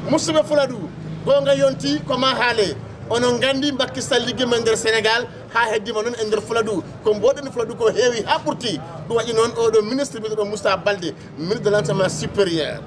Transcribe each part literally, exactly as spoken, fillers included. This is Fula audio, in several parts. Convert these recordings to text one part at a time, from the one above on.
Musidɓe Fuladu, goonga yonti ko ma haale. Onon nganndi Macky Sall liggi ma nder Sénégal, haa heddima noon e nder Fuladu. Ko mboɗen Fuladu ko heewi haa ɓurti. Ɗum waɗi noon oɗo ministre mbiɗo ɗo Moussa Balde, ministre de l'enseignement supérieur.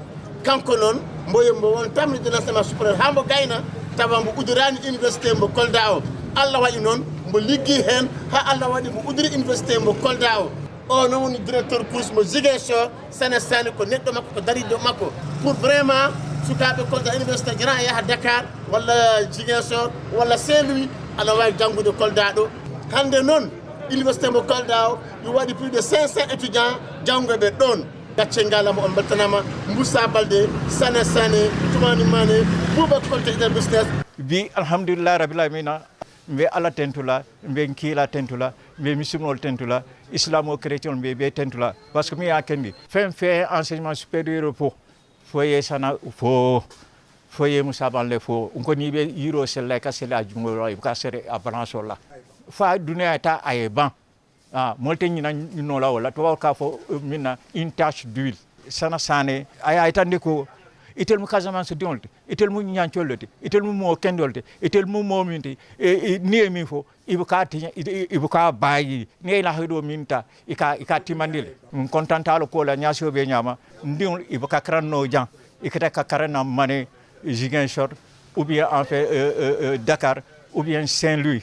Kanko noon, mboyo mbo won tan ministre de l'enseignement supérieur haa mbo gayna, tawa mbo uddirani université mbo Kolda o. Allah waɗi noon, mbo liggi heen haa Allah waɗi mbo uddiri université mbo Kolda o. O noon woni directeur course mo Ziguinchor, Sane Sane ko neɗɗo makko, ko dariiɗo makko. Pour vraiment sukaaɓe Kolda université jara yaha Dakar, walla Ziguinchor, walla Saint-Louis, ana waawi janngude Kolda ɗo. Hannde noon, université mo Kolda o, mi waɗi plus de cinq cents étudiants janngoɓe ɗoon. Gacce ngalama, on mbeltanama. Moussa Balde, Sane Sane, Toumani Mane, Bouba Konte ina business. Bi alhamdulillah rabbil alamina. Mbe Allah tentula, mbe kiila tentula, mbe misimol tentula, islamo chrétien mbe be tentula. Parce que mi ya kendi. Fen fe enseignement supérieur fo. Foye sana fo. Foye Moussa Balde fo. Unko ni be yiro sella ka sella jungo la, ka sere a balance la. Fa dunia ta aye ban. Ah, molte nyina nyino la wala. To ka fo, eh, mina une tache d'huile. Sana Sane. Aya itande ko. Itel mu Casamance diŋol te, itel mu ñancol te, itel mu moo kendol te, itel mu moo min te, e, e, ni e min fo, ibu ka tiña, ibu ka bayi, ni e la hedo min ta, ika, ika timandil. N kontanta lo ko la ñasio be ñama, ndiŋol ibu ka karan no jan, ikata ka karan na mane, Ziguinchor, ou bien en fait, euh, euh, euh, Dakar, ou bien Saint-Louis.